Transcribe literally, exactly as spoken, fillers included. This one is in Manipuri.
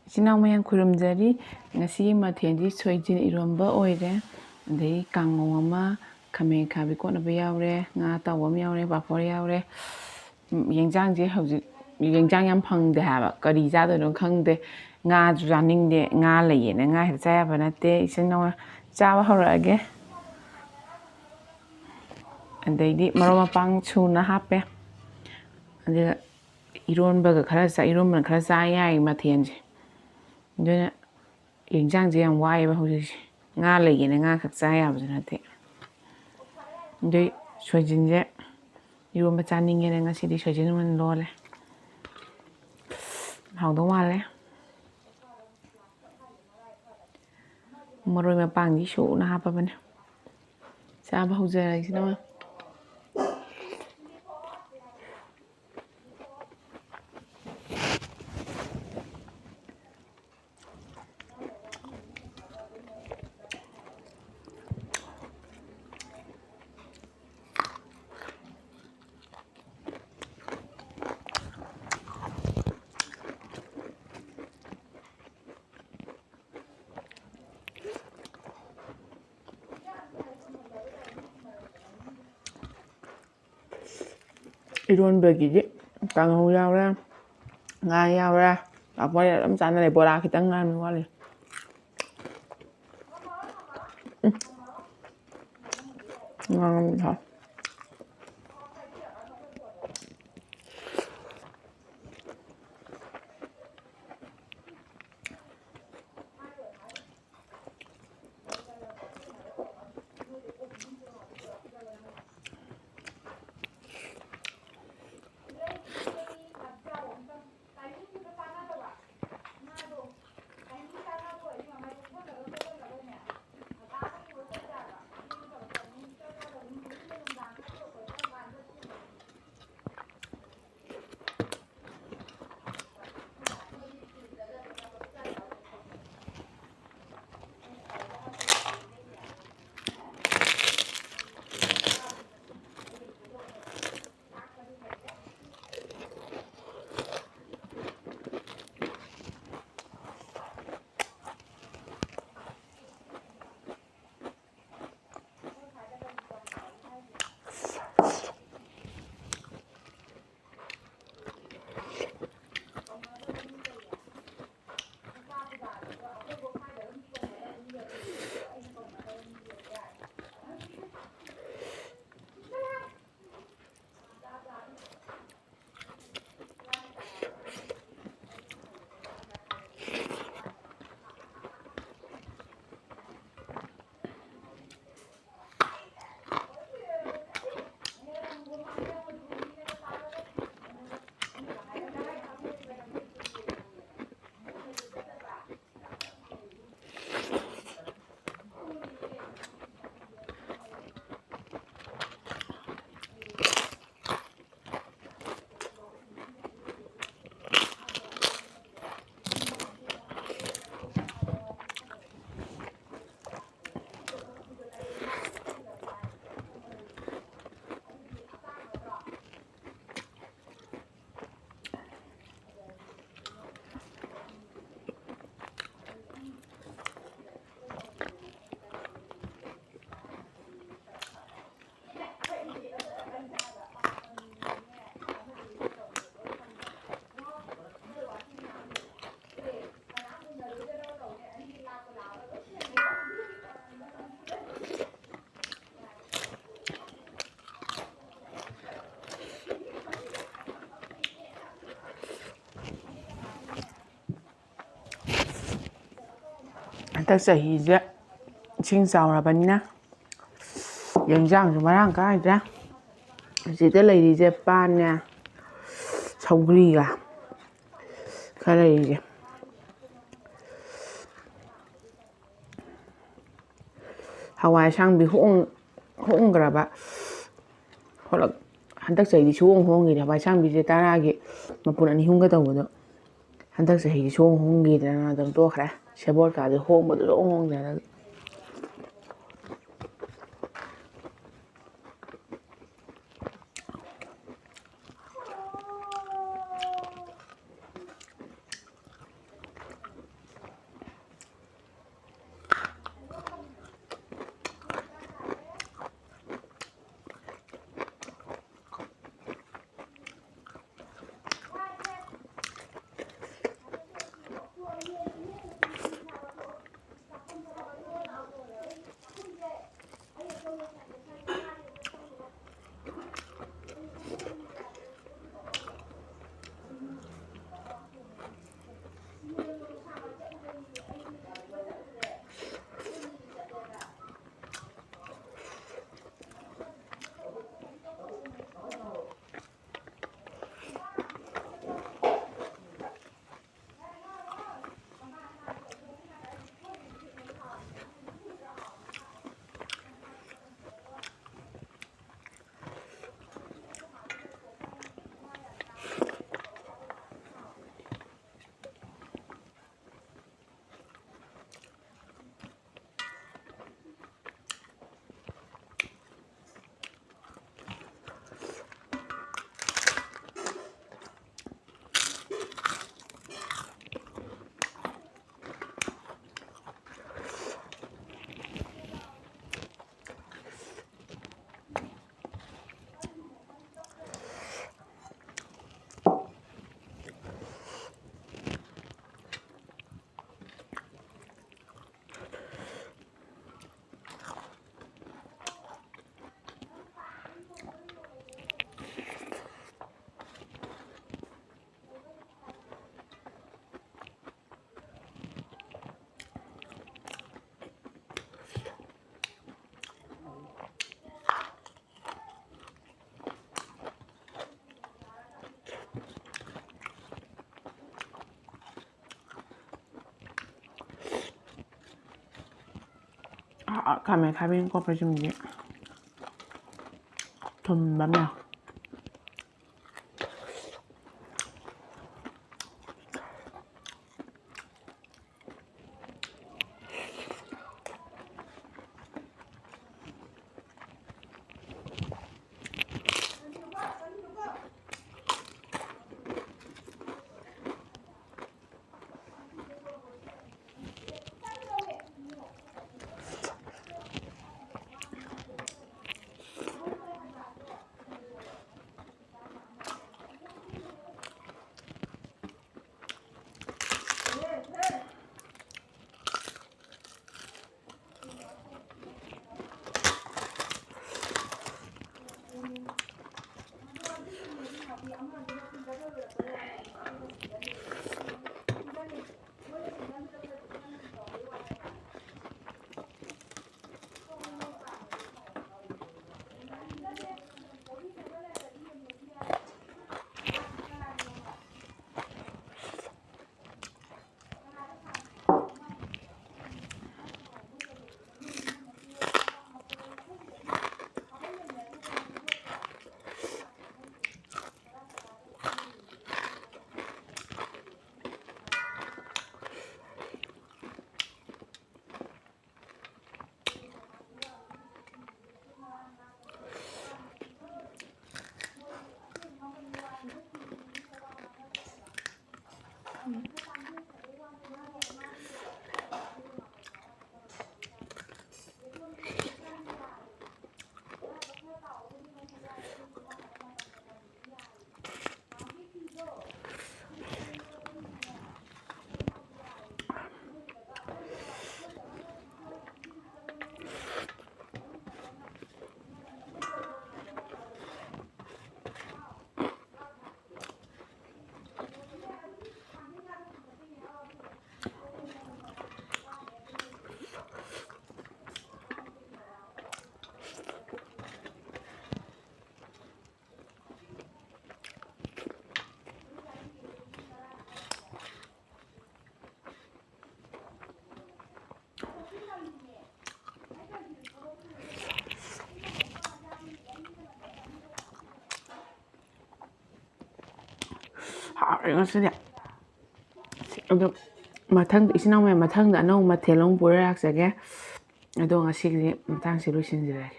ꯏꯆꯤꯟ ꯏꯅꯥꯎ ꯃꯌꯥꯝ ꯈꯨꯔꯨꯝꯖꯔꯤ꯫ ꯉꯁꯤꯒꯤ ꯃꯊꯦꯜꯗꯤ ꯁꯣꯏꯖꯤꯟ ꯏꯔꯣꯝꯕ ꯑꯣꯏꯔꯦ, ꯑꯗꯩ ꯀꯥꯡꯉꯧ ꯑꯃ, ꯈꯥꯃꯦꯟ ꯑꯈꯥꯕꯤ ꯀꯣꯠꯅꯕ ꯌꯥꯎꯔꯦ, ꯉꯥ ꯑꯇꯥꯎꯕ ꯑꯃ ꯌꯥꯎꯔꯦ, ꯄꯥꯐꯣꯔ ꯌꯥꯎꯔꯦ꯫ ꯎꯝ, ꯌꯦꯟꯖꯥꯡꯁꯦ ꯍꯧꯖꯤꯛ, ꯌꯦꯟꯖꯥꯡ ꯌꯥꯝ ꯐꯪꯗꯦ ꯍꯥꯏꯕ, ꯀꯔꯤ ꯆꯥꯗꯣꯏꯅꯣ ꯈꯪꯗꯦ꯫ ꯉꯥꯁꯨ ꯆꯥꯅꯤꯡꯗꯦ, ꯉꯥ ꯂꯩꯌꯦꯅ ꯉꯥ ꯍꯦꯛꯇ ꯆꯥ ꯌꯥꯕ ꯅꯠꯇꯦ꯫ ꯏꯆꯤꯟ ꯏꯅꯥꯎ ꯆꯥꯕ ꯍꯧꯔꯛꯑꯒꯦ꯫ ꯑꯗꯩꯗꯤ ꯃꯔꯣꯏ ꯃꯄꯥꯡ ꯁꯨꯅ ꯍꯥꯞꯄꯦ꯫ ꯑꯗꯨꯒ ꯏꯔꯣꯟꯕꯒ ꯈꯔ ꯆꯥ-, ꯏꯔꯣꯟꯕꯅ ꯈꯔ ꯆꯥ ꯌꯥꯏ ꯃꯊꯦꯜꯁꯦ꯫ ꯑꯗꯨꯅ ꯌꯦꯟꯁꯥꯡꯁꯦ ꯌꯥꯝ ꯋꯥꯏꯑꯦꯕ ꯍꯧꯖꯤꯛꯁꯦ꯫ ꯉꯥ ꯂꯩꯒꯦꯅ ꯉꯥ ꯈꯛ ꯆꯥ ꯌꯥꯕꯁꯨ ꯅꯠꯇꯦ꯫ ꯑꯗꯨꯏ ꯁꯣꯏꯖꯤꯟꯁꯦ ꯏꯔꯣꯟꯕ ꯆꯥꯅꯤꯡꯉꯦꯅ ꯉꯁꯤꯗꯤ ꯁꯣꯏꯖꯤꯟ ꯑꯣꯏꯅ ꯂꯣꯜꯂꯦ꯫ ꯍꯥꯎꯗꯧ ꯃꯥꯜꯂꯦ꯫ ꯃꯔꯣꯏ ꯃꯄꯥꯡꯗꯤ ꯁꯨꯅ ꯍꯥꯞꯄꯕꯅꯦ꯫ ꯆꯥꯕ ꯍꯧꯖꯔꯒꯦ ꯏꯆꯤꯟ ꯏꯅꯥꯎ꯫ ꯏꯔꯣꯟꯕꯒꯤꯗꯤ ꯀꯥꯡꯍꯧ ꯌꯥꯎꯔꯦ, ꯉꯥ ꯌꯥꯎꯔꯦ, ꯄꯥꯐꯣꯔ ꯑꯗꯨꯝ ꯆꯥꯅꯔꯦ꯫ ꯕꯣꯔꯥ ꯈꯤꯇꯪ ꯉꯥꯟꯕ ꯋꯥꯠꯂꯤ꯫ ꯎꯝ꯫ ꯉꯥ ꯉꯧꯕ ꯍꯥꯎ꯫ ꯍꯟꯗꯛ ꯆꯍꯤꯁꯦ ꯏꯁꯤꯡ ꯆꯥꯎꯔꯕꯅꯤꯅ ꯌꯦꯟꯁꯥꯡꯁꯨ ꯃꯔꯥꯡ ꯀꯥꯏꯗ꯭ꯔꯦ꯫ ꯑꯁꯤꯗ ꯂꯩꯔꯤꯁꯦ ꯄꯥꯟꯅꯦ, ꯁꯧꯒ꯭ꯔꯤꯒ ꯈꯔ ꯂꯩꯔꯤꯁꯦ꯫ ꯍꯋꯥꯏ ꯑꯁꯥꯡꯕꯤ ꯍꯣꯡ-, ꯍꯣꯡꯈ꯭ꯔꯕ꯫ ꯍꯣꯂꯛ-, ꯍꯟꯗꯛ ꯆꯍꯤꯗꯤ ꯁꯨꯍꯣꯡ ꯍꯣꯡꯈꯤꯗ꯭ꯔꯦ꯫ ꯍꯋꯥꯏ ꯑꯁꯥꯡꯕꯤꯁꯦ ꯇꯔꯥꯒꯤ ꯃꯄꯨꯟ ꯑꯅꯤ ꯑꯍꯨꯝꯒ ꯇꯧꯕꯗꯣ ꯍꯟꯗꯛ ꯆꯍꯤꯗꯤ ꯁꯨꯍꯣꯡ ꯍꯣꯡꯈꯤꯗ꯭ꯔꯦꯅ ꯑꯗꯨꯝ ꯇꯣꯛꯈ꯭ꯔꯦ꯫ ꯁꯦꯕꯣꯠꯀꯥꯗꯤ ꯍꯣꯡꯕꯗꯨ ꯁꯨꯍꯣꯡ ꯍꯣꯡꯗ꯭ꯔꯦ ꯍꯟꯗꯛ꯫ ꯈꯥꯃꯦꯟ ꯑꯈꯥꯕꯤꯅꯀꯣ ꯄꯩꯁꯨꯝꯁꯦ ꯊꯨꯝꯕ ꯑꯃ ꯌꯥꯎ꯫ ꯍꯥꯎꯔꯦ ꯉꯁꯤꯗꯤ꯫ ꯑꯗꯣ ꯃꯊꯪ, ꯏꯆꯤꯟ ꯏꯅꯥꯎ ꯃꯌꯥꯝ, ꯃꯊꯪꯗ ꯑꯅꯧꯕ ꯃꯊꯦꯜ ꯑꯃ ꯄꯨꯔ ꯂꯥꯛꯆꯒꯦ꯫ ꯑꯗꯣ ꯉꯁꯤꯒꯤꯗꯤ ꯃꯇꯥꯡꯁꯤ ꯂꯣꯏꯁꯤꯟꯖꯔꯒꯦ꯫